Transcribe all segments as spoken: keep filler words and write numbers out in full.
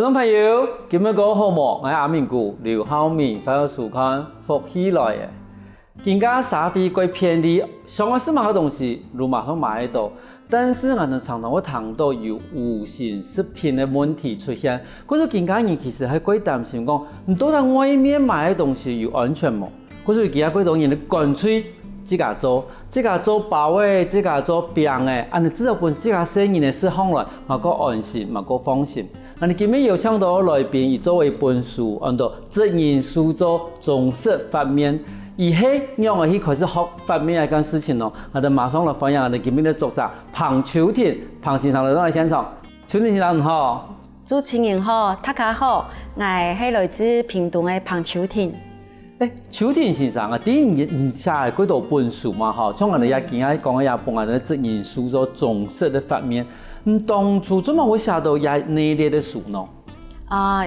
觀眾朋友，今晡日過好無？𠊎阿明牯劉浩明，歡迎收看《福氣來了》。今下社會蓋便利，想愛食麼个東西，就馬上買得到。但是𠊎等常常會聽到有無性食品个問題出現，故所今下人其實還蓋擔心講，你到底外面買个東西有安全無？ 故所今下蓋多人乾脆自家做，自家做包仔，自家做餅仔，恁仔至少分自家細人仔食起來，嘛較安心，嘛較放心。恁仔今晡日邀請到來賓，佢做一本書，安到《職人手作中式發麵》，佢係仰仔去開始學發麵這件事情呢？𠊎等馬上來歡迎𠊎等今晡日个作者彭秋婷，彭先生來到𠊎等現場。秋婷先生你好。主持人好，大家好，𠊎係來自屏東个彭秋婷。 欸，秋婷先生啊，對於你，你寫个幾多本書嘛，吼，像𠊎等也今下講个也分𠊎等職人手作中式个發麵，你當初做麼會寫到這系列个書呢？啊，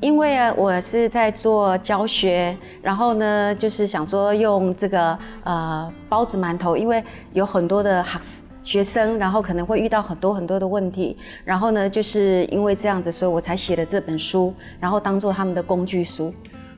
因為啊，我是在做教學，然後呢，就是想說用這個，呃，包子饅頭，因為有很多的學-，學生，然後可能會遇到很多很多的問題，然後呢，就是因為這樣子，所以我才寫了這本書，然後當做他們的工具書。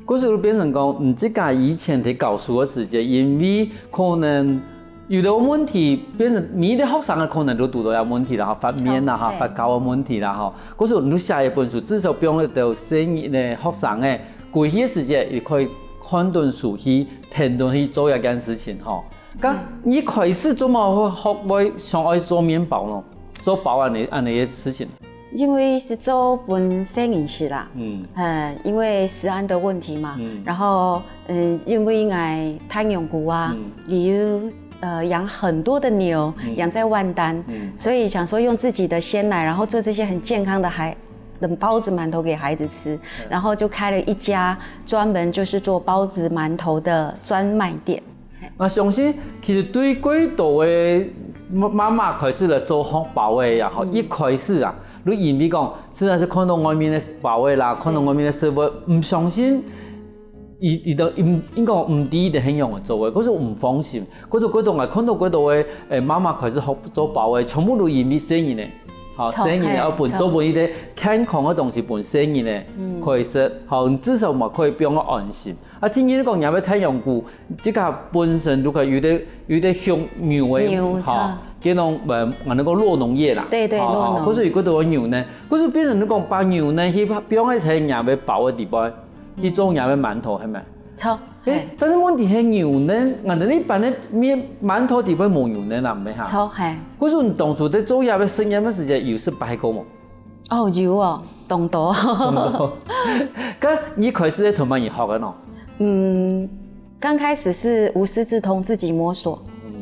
故所就變成講，你自家以前在教書个時節，因為可能有兜問題，變成每一個學生个可能都堵到這問題啦，吼，發麵啦，吼，著，嘿。發糕个問題啦，吼。故所你就寫一本書，至少放一兜細人个學生个，歸去个時節，佢可以看等書去，跈等去做這件事情，吼。該你開始做麼个會學會想愛做麵包呢？做包恁仔，恁仔个事情？ 因為係做分細人食啦，嗯。呃，因為食安的問題嘛，嗯。然後，嗯，因為𠊎大娘牯啊，嗯。佢有，呃，養很多的牛，嗯。養在萬丹，嗯。所以想說用自己的鮮奶，然後做這些很健康的海，冷包子、饅頭給孩子吃，嗯。然後就開了一家專門就是做包子、饅頭的專賣店。 𠊎相信，其實對蓋多个媽，媽媽開始來做學包仔也好，嗯。一開始啊，就因為講，自然係看到外面个包仔啦，看到外面个食物，毋相信，佢，佢兜應，應該毋知佢兜係仰仔做个，可是毋放心，可是蓋多𠊎看到蓋多个，欸，媽媽開始學做包仔，全部都因為細人仔，吼，著，細人仔，嘿，啊，分，著。做分一個健康个東西分細人仔，嗯。可以食，吼，至少嘛可以放較安心。 啊，第二講，若个大娘牯，自家本身就可以有兜，有兜畜牛个，牛，吼，嗯。該種，呃，𠊎等講酪農業啦。對，對，吼，酪農。吼，故所有幾多个牛奶，故所變成你講把牛奶去放在若个包个底背，去做若个饅頭，係無？著，欸，嘿。但是問題係牛奶，𠊎等一般个麵，饅頭底背無牛奶啦，毋係哈？著，嘿。故所你當初在做這个實驗个時節，有失敗過無？ 哦，有哦，當多。當多。該你開始係同麼人學个呢？嗯，剛開始是無師自通，自己摸索。嗯。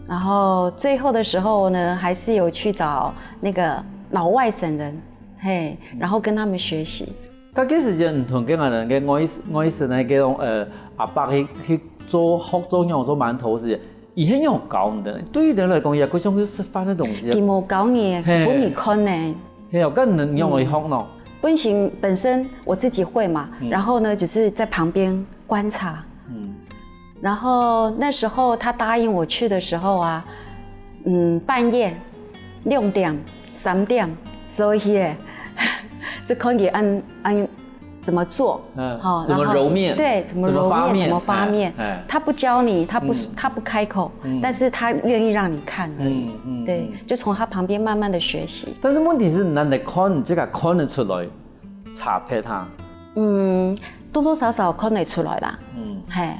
然後最後的時候呢，還是有去找那個老外省人，嘿，然後跟他們學習。該个時節，你同該𠊎等个外，外省个該種，呃，阿伯去，去做，學做仰做饅頭時， 佢係仰教你个？對佢等來講，也可以算係示範个東西啊。佢無教你，嘿。分你看呢。嘿哦，該你仰會學呢？嗯。本身，本身我自己會嘛，嗯。然後呢，只是在旁邊觀察。嗯。然後那時候他答應我去的時候啊，嗯，半夜六點、三點，所以耶，就看佢恁，恁 怎麼做，嗯，吼，怎麼揉麵，然後，對，怎麼揉麵，怎麼發麵，怎麼發麵，哎，哎。他不教你，他不，嗯。他不開口，嗯。但是他願意讓你看而已。嗯，嗯，對，嗯。就從他旁邊慢慢地學習。但是問題是，難得看，你這個看得出來差別哈？嗯，多多少少看得出來啦。嗯。嘿，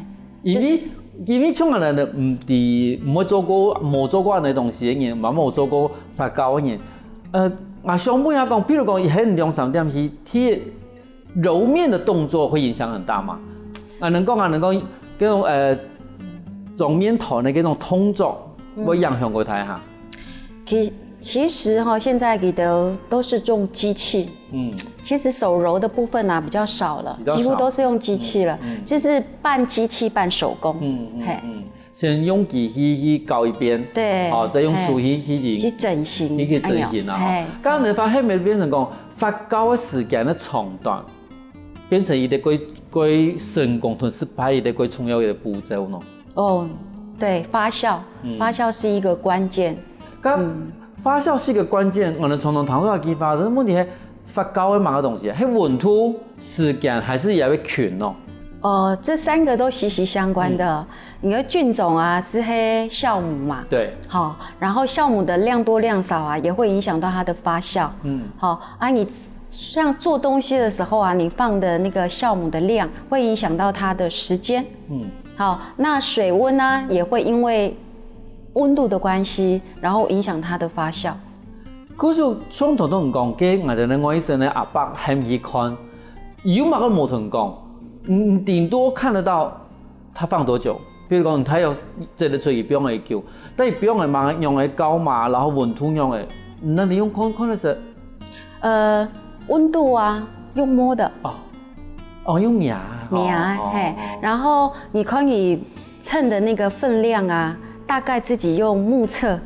因為，就是因為像𠊎等毋知，毋會做過，無做過恁樣東西个人，嘛無做過發糕个人，呃，𠊎想問一下講，比如講，一下兩三點去，去 揉麵的動作會影響很大嗎？啊，能夠啊，能夠這種，呃，揉麵團的這種動作，嗯。會影響過大哈？其，其實哈，現在佢兜都是用機器，嗯。其實手揉的部分啊，比較少了，比較少。幾乎都是用機器了，嗯，嗯。就是半機器半手工，嗯，嗯，嘿。嗯。 先用機器去搞一遍，對，哦，再用手去，嘿，去去整形，去去整形啊，哎喲，吼。嘿，剛剛你發現沒，變成講發糕个時間个長短，變成一個最，最成功同失敗一個最重要个步驟呢？哦，對，發酵，嗯。發酵是一個關鍵。該，嗯。發酵是一個關鍵，𠊎等常常談到這句話，但是問題係，發酵个麼个東西啊？係溫度、時間，還係也會菌哦？呃，這三個都息息相關的。你的菌種啊，是黑酵母嘛？對。好，然後酵母的量多量少啊，也會影響到它的發酵。嗯。好，啊，你像做東西的時候啊，你放的那個酵母的量會影響到它的時間。嗯。好，那水溫呢，也會因為溫度的關係，然後影響它的發酵。可是像頭先講，該𠊎兜个外省个阿伯喊去看，有麼个無同講，嗯，頂多看得到他放多久。比如講，他有這個水放个久，但係放个嘛，用个高嘛，然後溫度用个，那你用看看得出？呃，溫度啊，用摸的。哦，哦，用摸啊，摸啊，哦，嘿，哦。然後你可以秤的那個分量啊，大概自己用目測，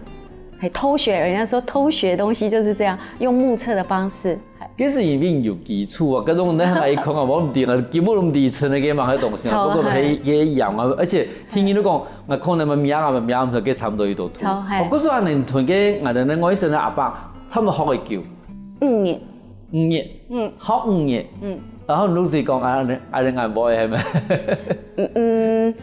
嘿，偷學，人家說偷學東西就是這樣，用目測的方式。這係因為你有基礎啊，該種人來講啊，我毋知啊，根本毋知稱个該麼个東西啊，著，不過係，嘿。也一樣啊，而且聽你講，啊，可能嘛，摸啊，摸啊，該差不多一多度。著，嘿。哦，可是恁樣，同个，啊，恁樣，𠊎以前个阿伯，差不多學个久。五年。五年。嗯。學五年。嗯。然後你就講，啊，恁樣，恁樣，恁樣，係咪？嗯，嗯，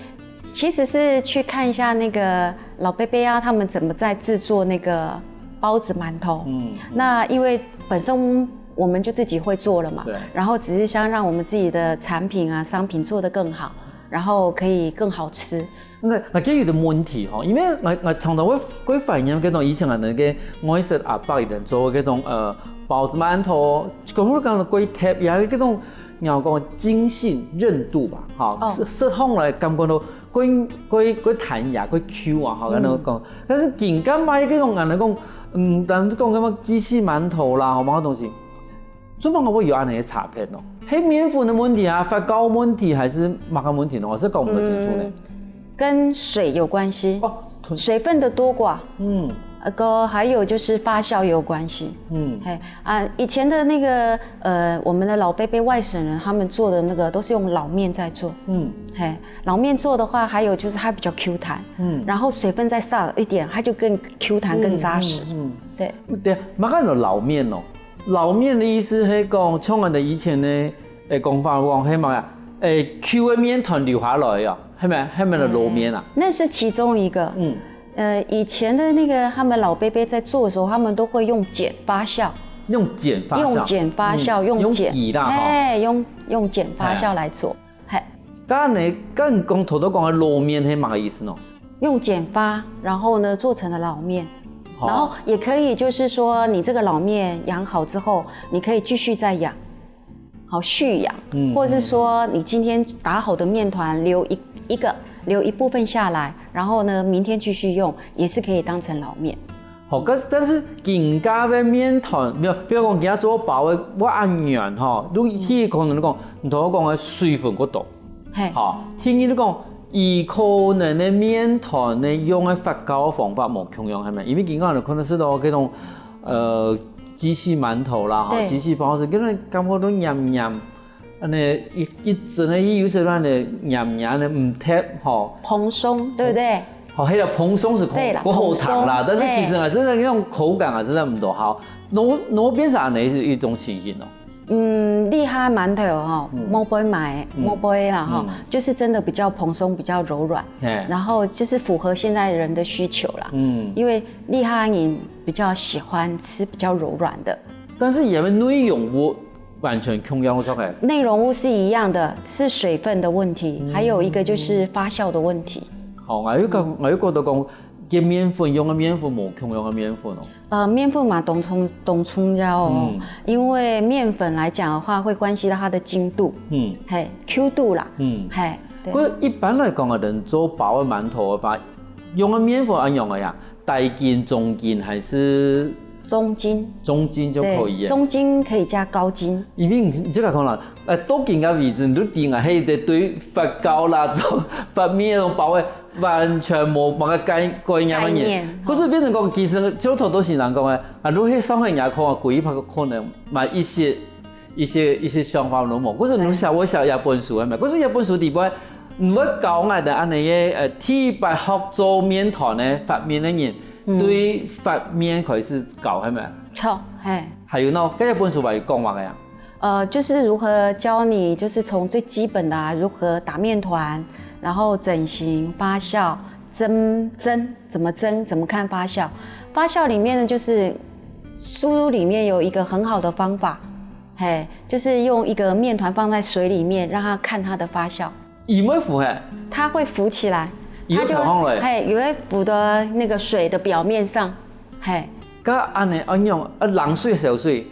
其實是去看一下那個老伯伯啊，他們怎麼在製作那個包子、饅頭。嗯，嗯。那因為本身我們就自己會做了嘛，對。然後只是想讓我們自己的產品啊、商品做得更好，然後可以更好吃。那，那這有個問題吼，因為𠊎，𠊎常常會，會懷念該種以前个那個外省阿伯佢等做个該種，呃，包子、饅頭，可能講个粿條，也有該種，你要講筋性、韌度吧，哈，哦。食，食起來感覺到 過，過，過彈牙，過Q啊，吼，嗯。恁樣講。但是今下賣該種，恁樣講，嗯，人講什麼機器饅頭啦，吼，麼个東西，做麼个會有恁樣个差別呢？係麵粉个問題啊，發酵問題，還係麼个問題呢？𠊎係講毋得清楚呢。嗯，跟水有關係。哦，同水分的多寡。嗯。呃，還有就是發酵也有關係。嗯。嘿，啊，以前的那個，呃，我們的老伯伯外省人，他們做的那個都是用老麵在做。嗯。嘿，老麵做的話，還有就是它比較Q彈，嗯。然後水分再少一點，它就更Q彈、更扎實。嗯，嗯，嗯。對。對，麼个老麵哦？老麵个意思係講，像𠊎兜以前个，誒，講法講，係麼个？誒，Q个麵團留下來啊，係無？係無老麵啊？嗯，那是其中一個。嗯。呃，以前的那個他們老伯伯在做的時候，他們都會用鹼發酵。用鹼發酵？用鹼發酵，嗯，用鹼。用鹼啦，吼。嘿，用，用鹼發酵來做。 嘿。該你，該你講，頭頭講个老麵係麼个意思呢？用鹼發，然後呢，做成了老麵。哦。然後也可以就是說，你這個老麵養好之後，你可以繼續再養，好，續養，嗯，或者是說，嗯。你今天打好的麵團留一，一個，留一部分下來，然後呢，明天繼續用，也是可以當成老麵。 好，但是，但是今下个麵團，比如，比如講今下做包个，無恁軟吼，你去可能講，你頭講个水分過多。嘿。好，第二你講，佢可能个麵團呢，用个發酵个方法無共樣，係無？因為今下可能食到該種，呃，機器饅頭啦，吼，對。機器包子，可能感覺到黏黏， 恁樣一，一陣个，有時候恁樣黏黏个，毋忒吼。蓬鬆，對不對？哦，係啦，蓬鬆係，對啦，過好食啦，蓬鬆，但是其實啊，對。真的那種口感啊，真的毋多好。那，那變成恁樣係一種情形哦。嗯，這下饅頭吼，嗯。無賣，嗯。無賣啦吼，嗯。就是真的比較蓬鬆，比較柔軟，嘿。然後就是符合現在人的需求啦。嗯。因為這下人比較喜歡吃比較柔軟的。但是佢个內容物 完全共樣个。內容物是一樣的，是水分的問題，嗯。還有一個就是發酵的問題。好，𠊎又講，嗯。𠊎又覺得講，這麵粉，用个麵粉無共樣个麵粉哦。呃，麵粉嘛，當重，當重要哦，嗯。因為麵粉來講的話，會關係到它的筋度，嗯。嘿，Q度啦，嗯。嘿，對。不過一般來講啊，人做包个饅頭个話，用个麵粉愛用个呀， 低筋、中筋還係？中筋。中筋就可以了。對，中筋可以加高筋。因為你，你這個講啦，呃，到今个為止，你都知𠊎係一個對發酵啦、做發麵那種包个，完全無麼个概，概念个人。概念，可是變成講，其實就頭頭先人講个，啊，你去上海人家看啊，歸一排可能買一些 一些，一些想法攏無。可是你寫，對。𠊎寫這本書，係無？可是這本書底背，毋會教𠊎兜恁樣个，呃，第一擺學做麵團个發麵个人，嗯。對發麵開始教，係無？著，嘿。還有呢，這一本書還有講麼个啊？呃，就是如何教你，就是從最基本的啊，如何打面團，然後整形、發酵、蒸，蒸，怎麼蒸，怎麼看發酵。發酵裡面呢，就是書裡面有一個很好的方法，嘿，就是用一個面團放在水裡面，讓它看它的發酵。佢會浮起，它會浮起來，佢會浮上來。它就會，嘿，佢會浮到那個水的表面上，嘿。該恁樣愛仰，啊，冷水、燒水？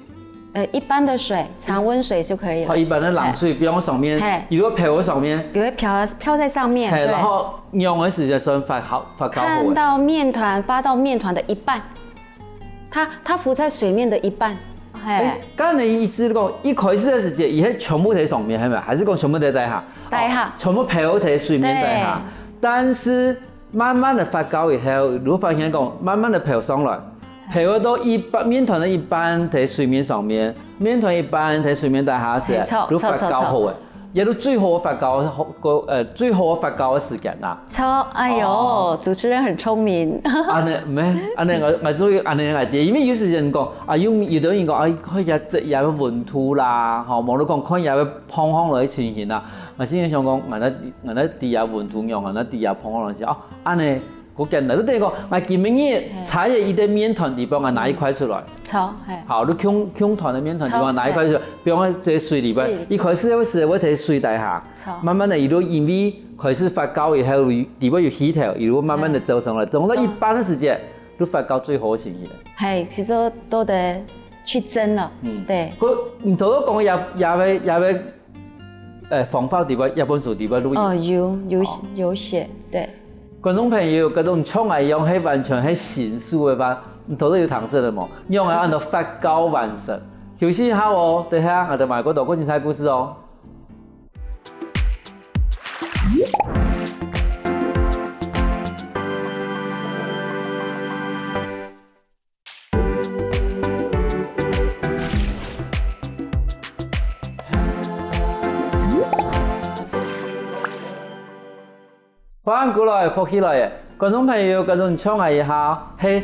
呃，一般的水，常溫水就可以了。哦，一般的冷水，嘿。放在上面，嘿。佢會浮在上面。佢會飄，飄在上面，嘿，對。然後仰个時節算發酵，發酵好个。看到面團，發到面團的一半。 它，它浮在水面的一半，嘿。欸，該你意思講，一開始个時節，佢係全部在上面，係無？還係講全部在底下？底下。哦，全部浮在水面底下。對。但是慢慢个發酵以後，你會發現講，慢慢个浮上來，浮到一半，面團个一半在水面上面，面團一半在水面底下時，沒錯，就發酵好个。沒錯，沒錯。 也就最好發酵个，呃，最好發酵个時間啦。著，哎喲，哦。主持人很聰明。恁樣，毋係，恁樣，𠊎，𠊎做恁樣个idea，因為有時間講，啊，有，有个人講，啊，看一下這下个溫度啦，吼，無論講看一下个膨風來个情形啦，𠊎心裡想講，𠊎那，𠊎那底下溫度樣，𠊎那底下膨風來个情形，哦，恁樣 好簡單，就等於講，𠊎今晡日，嘿。搓个一個麵團裡背，𠊎拿一塊出來。著，嘿。好，你共，共團个麵團裡背，著，拿一塊出來，嘿。放在這水裡背，水裡背。一開始會係會在水底下，著。慢慢个，佢就因為開始發酵以後，裡背有氣體，佢就慢慢个走上來，著。走到一半个時節，就發酵最好个情形了。嘿，其實都得去蒸了，嗯。對。毋，你頭先講个也，也會，也會 呃，方法裡背，這本書裡背錄音。哦，有，有，哦。有寫，對。觀眾朋友，這種像𠊎一樣，係完全係新手个話，你頭先有聽識了無？仰般恁樣發酵完成。休息一下哦，等下𠊎兜還過多過精彩故事哦。 歡迎過來，福氣來了！觀眾朋友，假使你像𠊎一下，係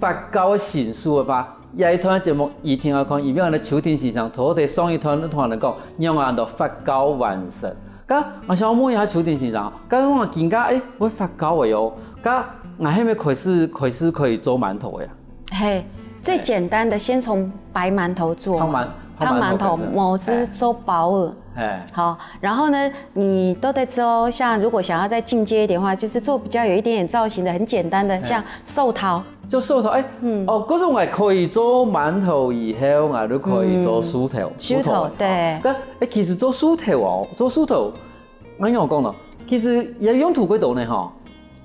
發酵个新手个話，這一段个節目一定愛看，因為𠊎兜秋婷先生頭先上一段就同𠊎兜講，仰般做發酵完成。該𠊎想問一下秋婷先生，假使講今下，欸，會發酵个哦，該𠊎係毋係開始，開始可以做饅頭个啊？ 嘿，最簡單的，先從白饅頭做嘛。胖饅，胖饅頭開始。胖饅頭，無係做包个。嘿。好，然後呢，你都在做，像如果想要再進階一點的話，就是做比較有一點點造型的，很簡單的，嘿。像壽桃。做壽桃，欸，嗯。哦，可是𠊎可以做饅頭以後，𠊎就可以做壽桃，嗯，壽桃，壽桃。對。該，欸，其實做壽桃哦，做壽桃，𠊎仰般講呢，其實也用途較多呢吼。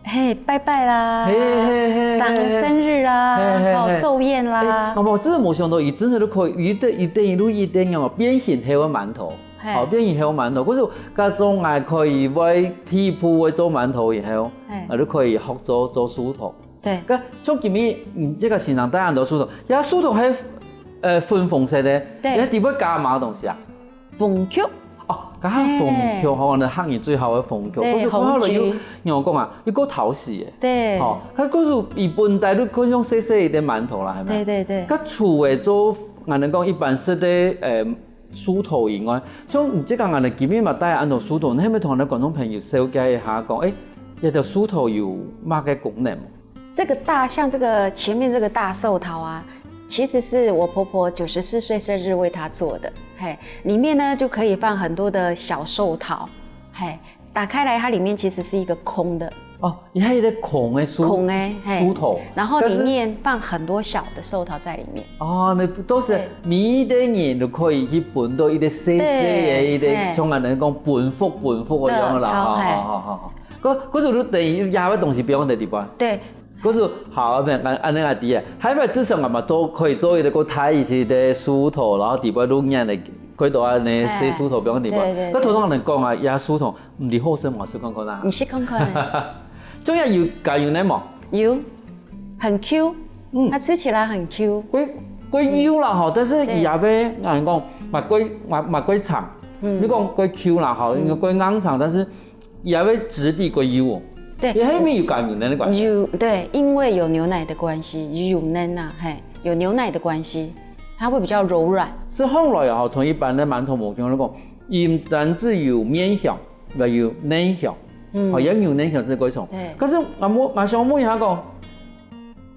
嘿，拜拜啦，嘿，嘿，嘿，生，嘿，嘿。生日啦，嘿，嘿，哦，嘿。壽宴啦。欸，𠊎無，真个無想到，佢真个都可以，佢等，佢等於都一定要變形後个饅頭，嘿。哦，變形後个饅頭，可是該種𠊎可以會第一步會做饅頭以後，嘿。啊，就可以學做，做壽桃。對。該像今日，嗯，這個先生帶恁多壽桃，這壽桃係，呃，粉紅色个，對。這裡背加麼个東西啊？ 紅麴。哦，該下紅麴吼，嘿。𠊎兜客人最好个紅麴。對，可是看下來又，紅麴。仰般講啊，又過討喜个。對。吼，佢可是佢本來就可以用細細个饅頭啦，係無？對，對，對。佢除了做，𠊎兜講一般食个，呃，壽桃以外，像你這個𠊎兜今日嘛帶恁多壽桃，你係毋係同𠊎兜觀眾朋友紹介一下，講，欸，這條壽桃有麼个功能無？ 這個大，像這個前面這個大壽桃啊，其實是我婆婆九十四歲生日為她做的，嘿，裡面呢就可以放很多的小壽桃，嘿，打開來它裡面其實是一個空的。哦，佢係一個空个壽，空个，嘿。壽桃。然後裡面放很多小的壽桃在裡面。但是，哦，該都係，對。每一個人都可以去分到一個細細个，對，一個，嘿。像𠊎兜講分福分福个樣啦，對，吼，嘿。好，好，好，好。 可，可是就等於這個東西放在裡背。對。可是好，恁，恁，恁樣啊，知啊。還有至少𠊎嘛做，可以做一個過大一些个壽桃，然後裡背就醃个，過多恁樣細壽桃放在裡背。嘿。對，對，對。該頭先人講啊，這壽桃，毋知好食無，食看看啊。你食看看啊。中間有加油奶無？有，很Q，嗯。它吃起來很Q。過，過幼啦吼，但是，對。佢也會，人講，嘛過，嘛，嘛過長。嗯。你講過Q啦吼，嗯。應該過硬長，但是 佢還會質地過幼哦。對。佢係毋係有加牛奶个關係？有，對，因為有牛奶的關係，有奶啊，嘿。有牛奶的关系，它会比较柔软。食起來啊，吼，同一般个馒頭無共樣，講，佢毋單只有麵香，還有奶香，嗯，吼，也有牛奶香這个種。對。可是𠊎問，𠊎想問一下講，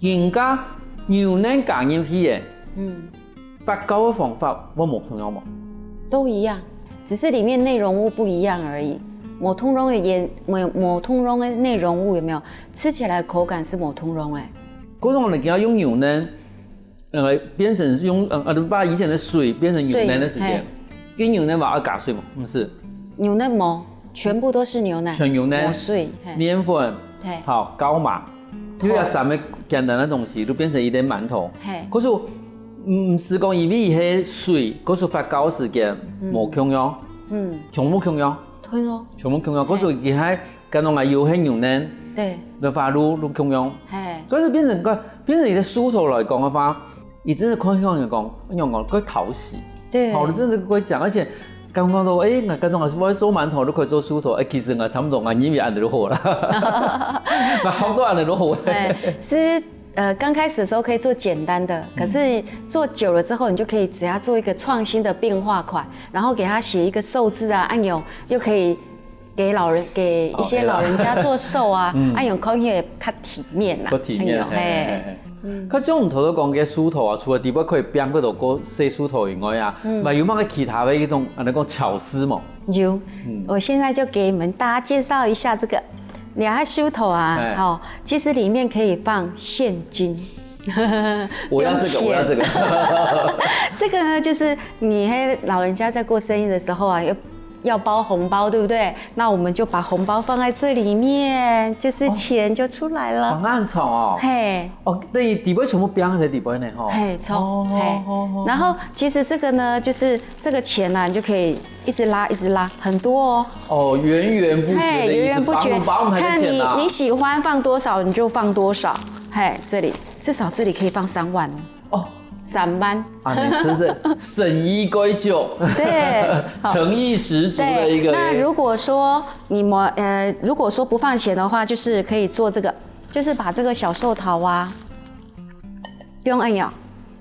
人家牛奶加入去个，嗯，發酵个方法會無共樣無？都一样，只是里面内容物不一样而已。無共樣个原，無，無共樣个内容物有没有？吃起来口感是無共样个。可是你今日用牛奶，呃，變成用，呃，呃，把以前个水變成牛奶个時間，水，嘿。跟牛奶嘛愛加水嘛，毋係？牛奶無，全部都是牛奶，全牛奶，無水，嘿。麵粉，嘿。好，酵母，糖。就這三个簡單个東西，就變成一个饅頭。嘿。可是，嗯，毋係講因為係水，可是發酵時間，嗯，無共樣，嗯，全部共樣。對哦。全部共樣，可是佢還 該種啊，有係牛奶，對，个話就，就共樣。嘿。可是變成个，變成一个酥頭來講个話，佢真係看起來講，仰講，較討喜。對。好，真係會講，而且剛剛都，欸，𠊎該種啊，𠊎做饅頭都可以做酥頭，欸，其實𠊎差不多，𠊎認為恁樣就好了。𠊎學到恁樣就好了。哎，其實，呃，剛開始的時候可以做簡單的，嗯。可是做久了之後，你就可以給它做一個創新的變化款，然後給它寫一個壽字啊、按鈕，又可以 給老人，給一些老人家做壽啊，哦，對啊。嗯。啊，用看起來較體面啦。較體面，哎喲，嘿，嘿，嘿，嘿。嗯。可像你頭先講个酥頭啊，除了底背可以放幾多个細酥頭以外啊，嗯。還有麼个其他个一種，啊，恁樣講巧思無？有，嗯。我現在就給你們大家介紹一下這個。你看酥頭啊，哎。哦，其實裡面可以放現金。我要這個，不用錢。我要這個。這個呢，就是你嘿老人家在過生日的時候啊，要 要包紅包，對不對？那我們就把紅包放在這裡面，就是錢就出來了。哦，恁長哦。嘿。哦，等於底背全部放在底背呢，吼。嘿，錯，哦，嘿。哦，哦，哦。然後其實這個呢，就是這個錢呢，你就可以一直拉，一直拉，很多哦。哦，源源不絕的意思，嘿，源源不絕，包紅包還是錢啊？看你，你喜歡放多少，你就放多少。嘿，這裡，至少這裡可以放三萬哦。 哦。三萬。啊，你真是誠意蓋足。對，好。誠意十足的一個。對，那如果說你們，呃，如果說不放錢的話，就是可以做這個，就是把這個小壽桃啊，不用按鈕，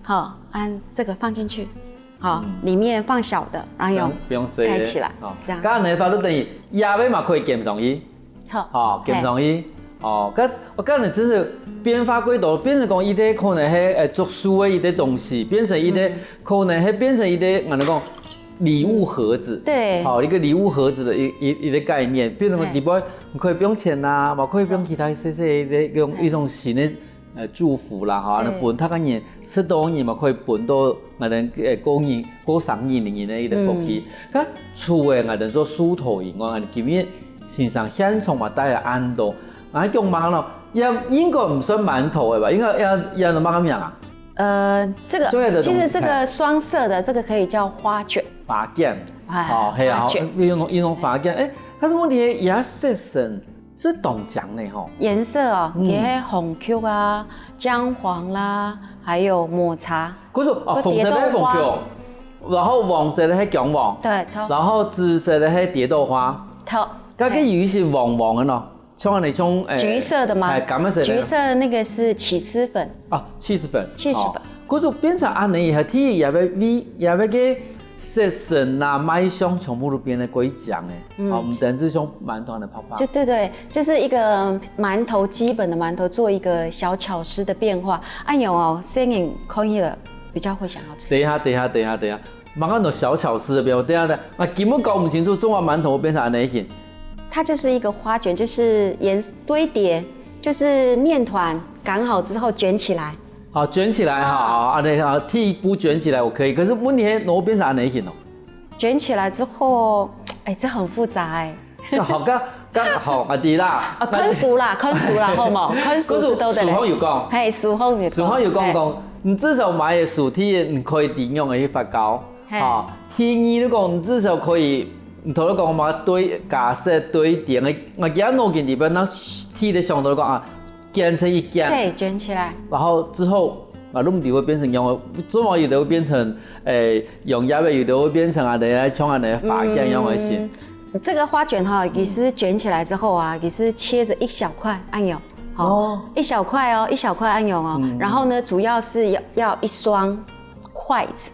好，按這個放進去，好，嗯。裡面放小的，然後用不用，不用塞。蓋起來，好。這樣子。剛剛那發就等於壓尾嘛可以減上去。 著。吼，減上去。哦，該，𠊎感覺真係變化過多，變成講一個可能係，呃，祝壽个一個東西，變成一個，嗯。可能係變成一個，𠊎等講禮物盒子。對。吼，一個禮物盒子的一，一，一個概念，變成講，嘿。底背可以不用錢啦，嘛可以不用其他細細个，用一種新的 呃，祝福啦，吼，嘿。恁樣分逐個人，食到人嘛可以分到𠊎等，呃，過年、過生日个人个一個福氣。嗯。該除了𠊎等做壽桃以外，今日先生現場嘛帶來恁多，啊，用麼个呢？也應該毋算饅頭个吧？應該也，也係麼个名啊？呃，這個，做的東西，其實這個雙色的，這個可以叫花捲。花捲。哎，哦，係啊，花捲。用，用花捲。哎，但是問題也色神 係當靚呢吼。顏色哦，嗯。佢係紅麴啊、薑黃啦，還有抹茶，可是，哦，紅色个係紅麴，蝶豆花。然後黃色个係薑黃，對，著。然後紫色个係蝶豆花。著。該个有一些黃黃个喏，像恁樣種，哎，橘色的嗎？哎，柑仔色个。橘色的那個是起司粉。 哦，起司粉。起司粉。哦，故所變成恁樣，以後佢也會為，也會个色神啊、賣相全部都變得過靚个。嗯。哦，毋單止像饅頭恁樣泡泡。就，對，對，就是一個饅頭，基本的饅頭做一個小巧思的變化。哎喲哦，細人看了比較會想要吃。等一下，等一下，等一下，等一下，麼个小巧思的變化，等一下，等一下，啊，根本搞毋清楚，做饅頭變成恁樣形。它就是一個花捲，就是顏，堆疊， 就是麵團擀好之後捲起來。好，捲起來哈，好。好，恁樣哈，第一步捲起來我可以，可是問題係，那我變成恁樣形哦。捲起來之後，哎，這很複雜哎。好，該，該，好，啊，對啦。啊，看書啦，看書啦，好無？看書係對个咧。可是書上有講。嘿，書上有講。書上有講講，嘿。你至少買个書，第一，你可以點樣个去發酵。 嘿。吼，第二，你講你至少可以，你頭先講嘛，堆，假設堆點个，𠊎今日腦筋裡背，該第一个想到講啊，捲成一捲。對，捲起來。然後之後，啊，弄底會變成仰仔，做麼有的會變成，誒，用葉个，有的會變成啊，等下像恁樣花捲樣个形。嗯，這個花捲哈，也是捲起來之後啊，也是切成一小塊，哎喲，哦，一小塊哦，一小塊恁樣哦。然後呢，主要是要要一雙筷子，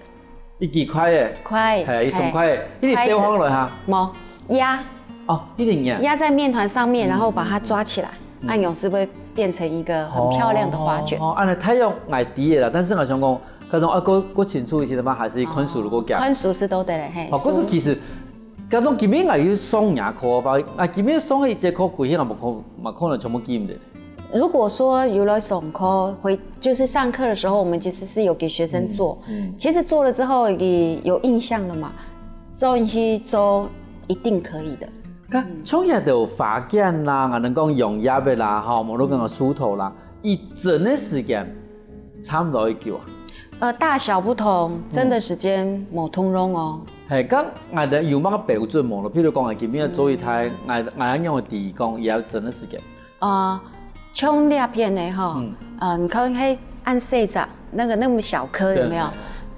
一支筷仔，筷，係一雙筷仔，一直掉放落下，無壓哦，一定呀，壓在面團上面，然後把它抓起來，按鈕是會變成一個很漂亮的花卷。哦，按呢太陽矮低的啦，但是我想講，可能啊，過過清楚一些的話，還是寬恕如果講，寬恕是都得嘞，嘿。哦，可是其實，加上今日我有上牙科吧，啊，今日上一節課，規日我可嘛可能全部記唔得。如果說有來上課，回就是上課的時候，我們其實是有給學生做。嗯，其實做了之後，也有印象了嘛，做一做一定可以的。看，從這條花捲啦，還能講用葉的啦，哈，無論講樹頭啦，一整个時間差不多幾久啊？呃，大小不同，蒸的時間無通用哦。係，該𠊎等有麼个標準無咯？譬如講，今日做一台，𠊎𠊎愛用个地講，也要蒸个時間。啊，像這片的哈，嗯，你看，嘿，恁細隻，那個那麼小顆有沒有？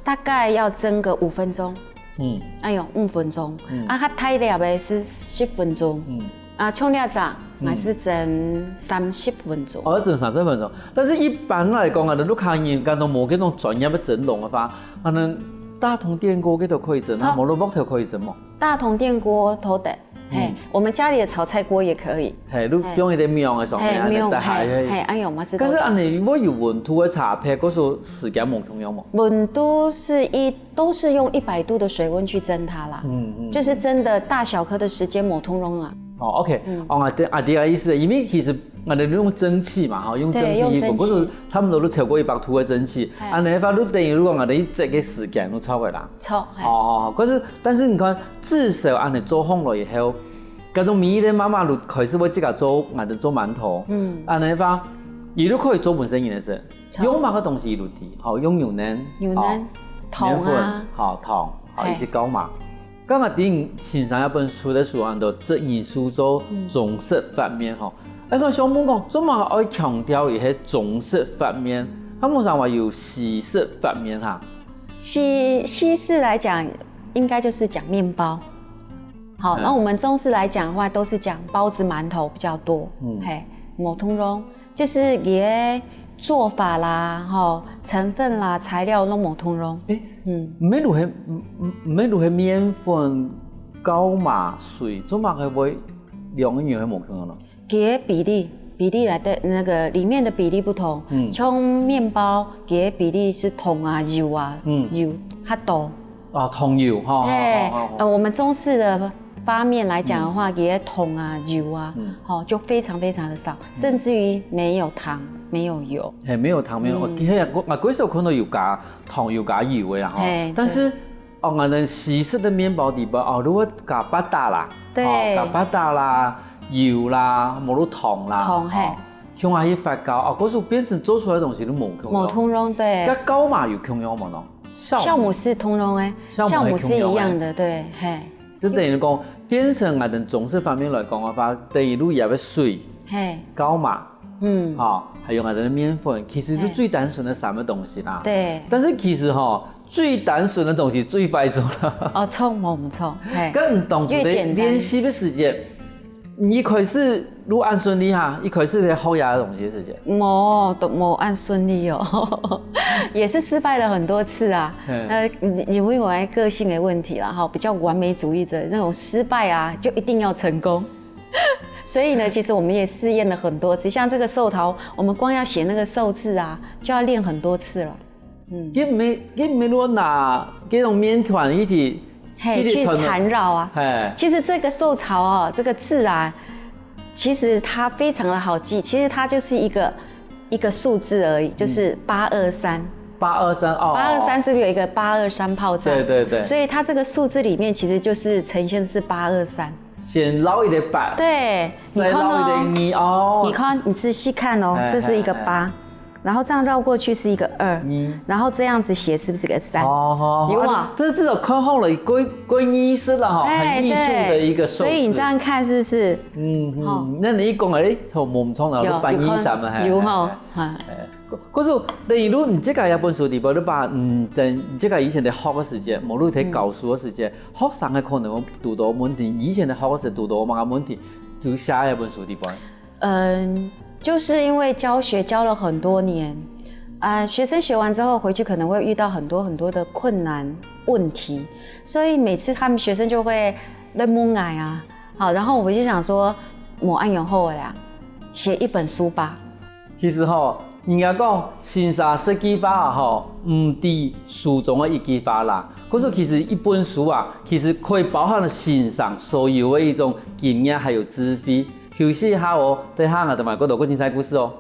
大概要蒸個五分鐘。嗯，哎呦，五分鐘，啊，較大粒的是十分鐘，嗯，啊，像這隻，還是蒸三十分鐘。哦，蒸三十分鐘。但是一般來講啊，如果客人講到無這種專業的蒸籠的話，可能大同電鍋這都可以蒸啊，無論鑊頭可以蒸嘛。大同電鍋都得。 嘿，我們家裡的炒菜鍋也可以。嘿，你用一個網个上面，嘿，網，打開，嘿，哎呦，嘛是。可是啊，你會有溫度个差別，可是時間無共樣嘛？溫度是一都是用一百度的水溫去蒸它啦，嗯嗯，就是蒸的大小顆的時間無通用啊。哦，OK，哦，啊，對啊，對啊，意思，因為其實啊，你用蒸汽嘛，哈，用蒸汽，對，用蒸汽，不是差不多都超過一百度个蒸汽，啊，那話你等於如果啊，你一整个時間都超過啦。超，嘿。哦，可是但是你看， 至少恁樣做好了以後，該種每一个媽媽就開始會自家做，恁樣做饅頭。嗯，恁樣个話，佢就可以做本身人个事。用麼个東西佢就知，好，用牛奶，牛奶，糖啊，好，糖，好，一些糕嘛。剛剛丁先生那本書个書安到這藝術做中式發麵吼，哎，我想問講，做麼个愛強調一些中式發麵？他們常話有西式發麵哈？ 西西式來講，應該就是講麵包。好，那我們中式來講的話，都是講包子、饅頭比較多。嗯，嘿，無通用，就是佢个做法啦，吼，成分啦，材料都無通用。誒，嗯，毋係就係毋毋係就係麵粉、糕嘛、水，做麼个會兩樣係無通用咯？ 佢个比例，比例來的那個裡面的比例不同，像麵包，佢个比例是糖啊、油啊，油較多。啊，糖油哈。對，呃，我們中式的發麵來講的話，佢个糖啊、油啊，吼，就非常非常的少，甚至於沒有糖、沒有油。嘿，沒有糖，沒有，嘿，我我較少看到有加糖、有加油个啦，吼。但是 哦，𠊎等西式个麵包底背，哦，如果加巴達啦，對，哦，加巴達啦、油啦、無就糖啦，糖嘿，用下去發酵，哦，故所變成做出來个東西都無共樣。無通用，對。該糕嘛有共樣無呢？酵母係通用个，酵母係一樣个，對，嘿。就等於講，變成𠊎等中式發麵來講个話，等於就愛个水，嘿，糕嘛，嗯，好，還有𠊎等个麵粉，其實就最單純个三個東西啦。對。但是其實吼， 最單純个東西最壞做啦。哦，錯，無毋著，嘿，該毋同越簡單。練習个時節，你一開始就恁順利哈，一開始在學這个東西个時節。無，都無恁順利哦，也是失敗了很多次啊。呃，因為我个性的問題啦，哈，比較完美主義者，那種失敗啊，就一定要成功。所以呢，其實我們也試驗了很多次，像這個壽桃，我們光要寫那個壽字啊，就要練很多次了。 嗯，佢毋係佢毋係就拿該種麵團一起，嘿，去纏繞啊。嘿，其實這個壽桃哦，這個字啊，其實它非常的好記，其實它就是一個一個數字而已，就是八二三。八二三哦，八二三是不是有一個八二三炮戰？對對對，所以它這個數字裡面其實就是呈現的是八二三。先繞一個八，對，你看哦，你看，你仔細看哦，這是一個八。 然後這樣繞過去是一個二，嗯，然後這樣子寫是不是個三？哦，有啊。但是至少看好了，歸歸藝術了哈，很藝術的一個，所以你這樣看是不是？嗯嗯，那你一講哎，好，無毋著了，八二三了，有哈，哈。可是等於你自家這本書底背，你把嗯，等你自家以前在學个時節，無論在教書个時節，學生个可能堵到問題，以前在學个時堵到麼个問題，就寫在本書底背。 嗯，就是因为教学教了很多年，啊，学生学完之后回去可能会遇到很多很多的困难问题，所以每次他们学生就会来问我啊，好，然后我就想说，我按用后啦，写一本书吧。其实吼，人家讲新茶设计法啊吼，毋止书中的一句话啦。可是其实一本书啊，其实可以包含新茶所有的一种经验还有智慧。休息一下哦，等下我们再过多个精彩故事哦。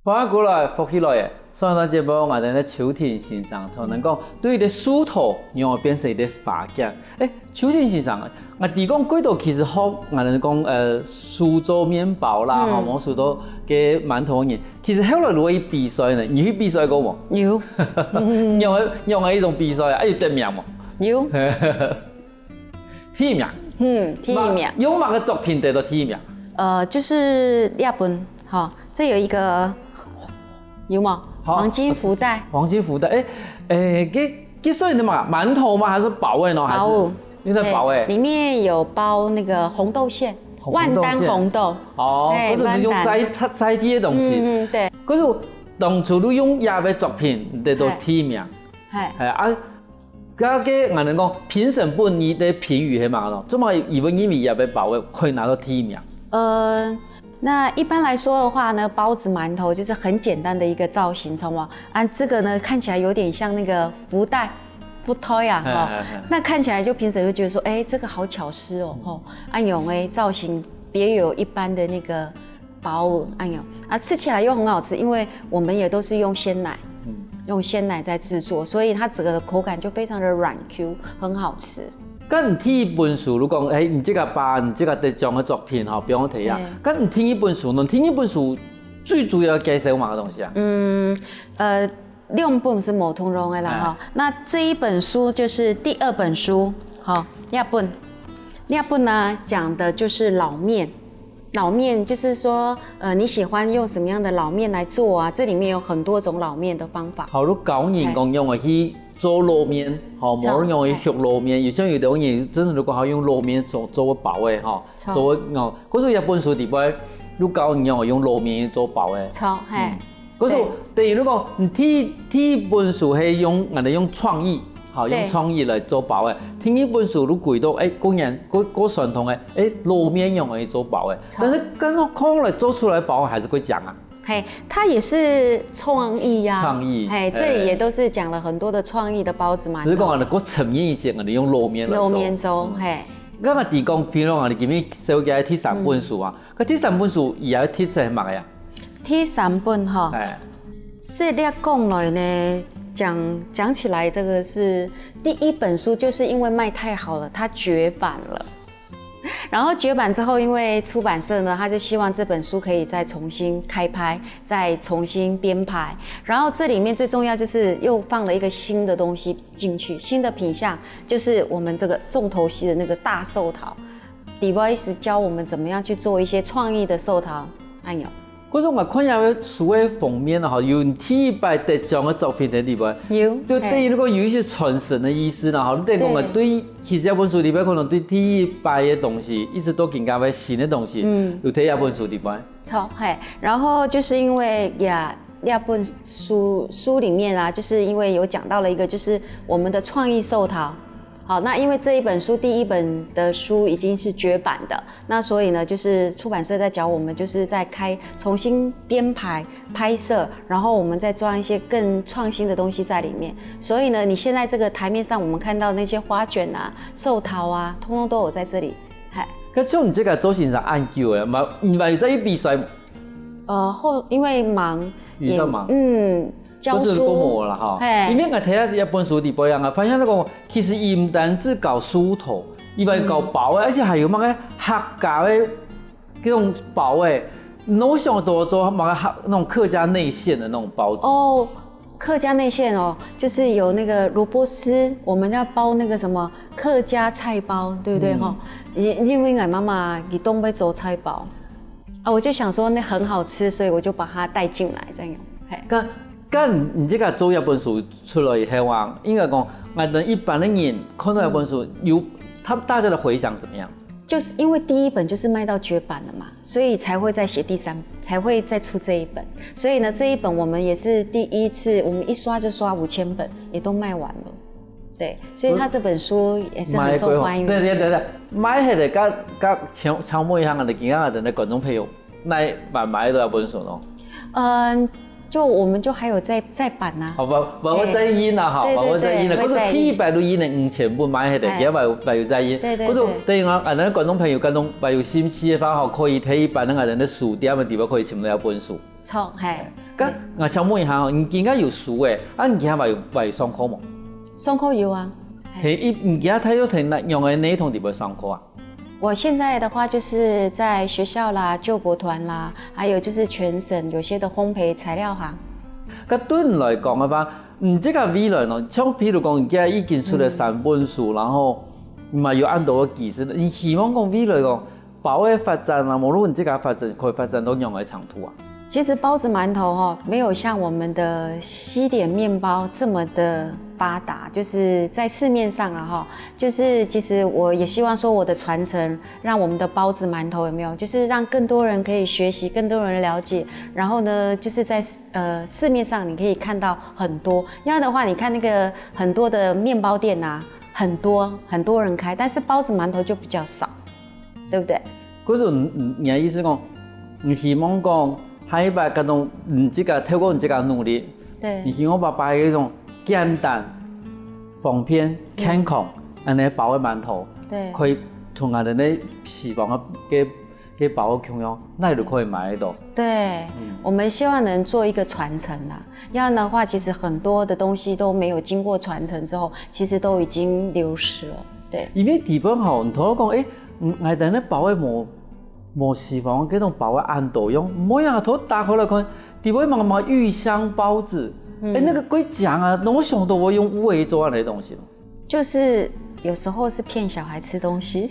欢迎过来，福氣來了。上一段節目，𠊎等个秋婷先生同人講，對一个樹頭，然後變成一个花景。誒，秋婷先生，𠊎知講，過多其實學，𠊎等講，呃，手做麵包啦，吼，無手做个饅頭个人，其實後來如果去比賽呢，你去比賽過無？有，仰个仰个一種比賽啊，有得名無？有，第一名。嗯，第一名。用麼个作品得到第一名？呃，就是這本，哈，這有一個，有嗎？好黃金福袋。黃金福袋，誒誒，這這算的嘛，饅頭嗎？還是包的呢？還是包。你在包誒？對，裡面有包那個紅豆餡，紅豆餡萬丹紅豆。哦，哎可是你用萬丹在在在地的東西。嗯嗯，對，可是當初你用這个作品得到第一名，嗨，哎啊，該个𠊎等講評審分你的評語係麼个咯？做麼个佢會認為這个包个可以拿到第一名？呃，那一般來說的話呢，包子、饅頭就是很簡單的一個造型，知道嗎？啊，這個呢看起來有點像那個福袋，福袋啊，哈哎哎哎，那看起來就評審會覺得說，哎，這個好巧思哦，吼，啊，用的造型別有一般的那個包子，哎呦，啊，吃起來又很好吃，因為我們也都是用鮮奶，嗯用鮮奶在製作，所以它整個的口感就非常的軟Q，很好吃。該你第一本書，如果講，哎，你這个把你這个得獎的作品吼，比方提啊對，該你第一本書呢？第一本書最主要介紹麼个東西啊？嗯，呃，兩本是無同樣的啦哎哈。那這一本書就是第二本書，哈，這本，這本呢講的就是老麵。老麵就是說，呃，你喜歡用什麼樣的老麵來做啊？這裡面有很多種老麵的方法。好，你教人講用个去做老麵，吼，錯無人用个去焗老麵，有像有的人真的如果好用老麵做做个包个吼，錯做个哦，可是這本書裡背，你教人用个用老麵做包个。錯，嘿，可是對等於如果你第第一本書係用，𠊎等用創意，好，用對創意來做包个。第二本書你歸到，哎，過年過過傳統个，哎，老麵用个做包个。錯但是剛剛看來做出來包个還是會講啊。嘿，它也是創意呀、創意嘿，哎這裡也都是講了很多的創意的包子饅頭。只是講𠊎等過層面一些，𠊎等用老麵來做。老麵粥，嘿。剛剛提講，譬如講，你今日紹介第三本書啊，該第三本書佢个特色係麼个呀？第三本哈，哎，這列講來呢，講講起來，這個是第一本書，就是因為賣太好了，它絕版了。然後絕版之後，因為出版社呢，他就希望這本書可以再重新開拍，再重新編排。然後這裡面最重要就是又放了一個新的東西進去，新的品項就是我們這個重頭戲的那個大壽桃。Device 教我們怎麼樣去做一些創意的壽桃按鈕。可是𠊎看這个書个封面啊，吼，有第一擺得獎个作品在裡背。有，就等於如果有一些傳承的意思啦，吼，你等於講个對，其實這本書裡背可能對第一擺个東西，一直到今个新个東西，嗯有在這本書裡背。錯，嘿，然後就是因為呀，那本書書裡面啊，就是因為有講到了一個，就是我們的創意壽桃。好，那因為這一本書第一本的書已經是絕版的，那所以呢，就是出版社在教我們，就是在開重新編排拍攝，然後我們再裝一些更創新的東西在裡面。所以呢，你現在這個台面上我們看到那些花捲啊、壽桃啊，通通都有在這裡。嗨，該像你這个做先生恁久个，嘛，你嘛有在去比賽，呃，後因為忙，比較忙也嗯，教不是講書，無啦哈。嘿因為𠊎睇下一本書裡背啊，發現那個其實佢毋單止搞書頭，佢還搞包个，而且還有麼个客家个這種包个，你有想到做麼个客那種客家內餡的那種包子。哦，客家內餡哦，就是有那個蘿蔔絲，我們要包那個什麼客家菜包，對不對？嗯。吼，因，因為𠊎媽媽佢當會做菜包，啊，我就想說那很好吃，所以我就把它帶進來，這樣。嘿。該，該你，你這個做這本書出來以後啊，應該講，𠊎等一般的人看到這本書，嗯。有，他，大家的回響怎麼樣？就是因為第一本就是賣到絕版了嘛，所以才會再寫第三，才會再出這一本。所以呢，這一本我們也是第一次，我們一刷就刷五千本，也都賣完了。對，所以他這本書也是很受歡迎。賣過吼。對，對，對，對，賣忒个，該，該請，請問一下，𠊎等今日个觀眾朋友，哪位買得到這本書呢？嗯，就我們就還有在，在版啊。哦，無，無，會再印啊，吼，嘿。對，無，會再印啊。對，對，對，可是第一版都印了五千本賣忒个，哎。也無，無有再印。對，對，可是對。等於講，啊，𠊎等觀眾朋友，觀眾朋友有興趣的話，吼，可以第一版，𠊎等个書店个地方可以尋到這本書。 著，嘿。該，𠊎想問一下哦，你今下有書誒，啊，你今下還有，還有上課無？上課有啊。嘿，一，你今下大約在哪，仰个系統底下上課啊？我現在的話就是在學校啦、救國團啦，還有就是全省有些的烘焙材料行。該對你來講个話，你這個未來呢，像譬如講，你今下已經出了三本書，嗯。然後，嘛有恁多个技術，你希望講未來講， 包个發展啊，無論你這個發展，可以發展到仰个程度啊？其實包子饅頭吼，沒有像我們的西點麵包這麼的發達，就是在市面上啊吼，就是其實我也希望說我的傳承，讓我們的包子饅頭有沒有，就是讓更多人可以學習，更多人了解，然後呢，就是在，呃，市面上你可以看到很多，這樣的話，你看那個很多的麵包店啊，很多，很多人開，但是包子饅頭就比較少。 對不對？可是你，你，你的意思講，你希望講，下一擺該種，你這個，透過你這個努力，對。你希望把，把一種簡單、方便、嗯。健康，恁呢包个饅頭，對。可以同𠊎等个西方个，个，个包个共樣，哪位都可以買得到。對，嗯。我們希望能做一個傳承啦。 要不然的話，其實很多的東西都沒有經過傳承之後，其實都已經流失了。對。因為底背吼，你頭講，誒，嗯，𠊎等个包个無，無西方該種包个恁多樣，無呀，頭打開來看，底背嘛嘛芋香包子，嗯。誒，那個幾靚啊，那我想到我用烏魚做恁个東西。 就是有時候是騙小孩吃東西，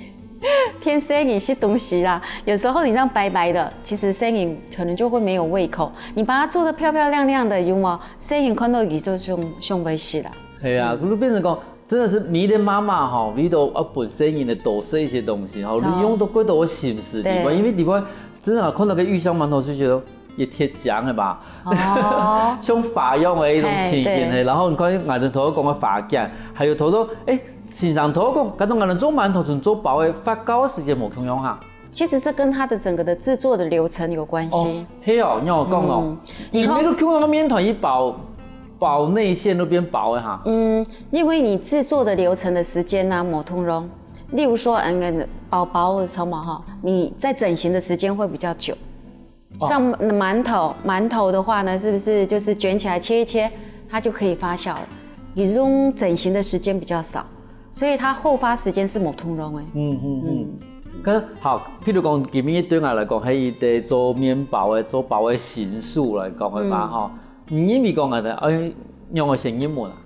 騙細人食東西啦。有時候你這樣白白的，其實細人可能就會沒有胃口。你把它做得漂漂亮亮的，有沒有？細人看到佢就想，想要食啦。係啊，嗯。就變成講，真的是迷戀媽媽吼，為著愛分細人仔多食一些東西吼，著。你用到過多个心思，對。因為裡背真的看到个芋香饅頭就覺得 也忒靚个吧？哦。像花樣个一種情景，嘿，對。嘿，然後你看𠊎等頭先講个花捲，還有頭先，誒，先生頭先講，該種𠊎等做饅頭同做包个發酵个時間無共樣哈。其實這跟它的整個的製作的流程有關係。哦，係哦，你有講哦。嗯，你看，你比如共樣个麵團一包，包內餡都變薄个哈。嗯，因為你製作的流程的時間呢，無共樣。例如說，嗯，包包的時候嘛，哈，你在整形的時間會比較久。 哦。像饅頭，饅頭的話呢，是不是就是捲起來切一切，它就可以發酵了？你用整形的時間比較少，所以它後發時間是無共樣个。嗯，嗯，嗯。嗯。可是好，譬如講，今日對𠊎來講，係一個做麵包个、做包个新手來講个話，嗯。吼，你認為講啊，哎，仰般先入門啊？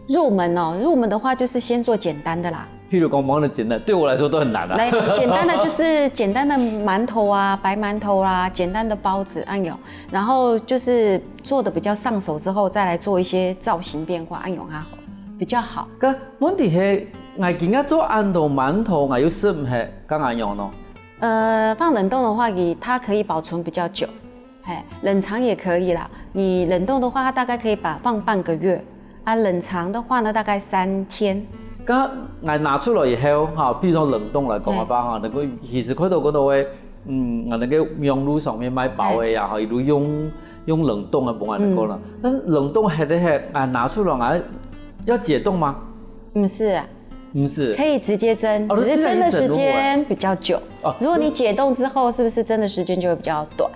入門哦，入門的話就是先做簡單的啦。譬如講，講得簡單，對我來說都很難啊。來，簡單的就是簡單的饅頭啊，白饅頭啊，簡單的包子，恁樣，然後就是做得比較上手之後，再來做一些造型變化，恁樣哈，比較好。該問題係，𠊎今日做恁多饅頭，𠊎又食毋忒，該仰般呢？呃，放冷凍的話，它可以保存比較久。 嘿，冷藏也可以啦。你冷凍的話，它大概可以把，放半個月。啊，冷藏的話呢，大概三天。該𠊎拿出來以後，哈，比如說冷凍來講个話，哈，嗯。能夠其實看到，看到个，嗯，啊，那個網路上面賣包个呀，嘿。哈，一路用，用冷凍个方法來講啦。嗯。但是冷凍忒个忒，啊，拿出來啊，要解凍嗎？毋使啊。毋使。可以直接蒸，哦，只是蒸的時間比較久。哦。如果你解凍之後，是不是蒸的時間就會比較短？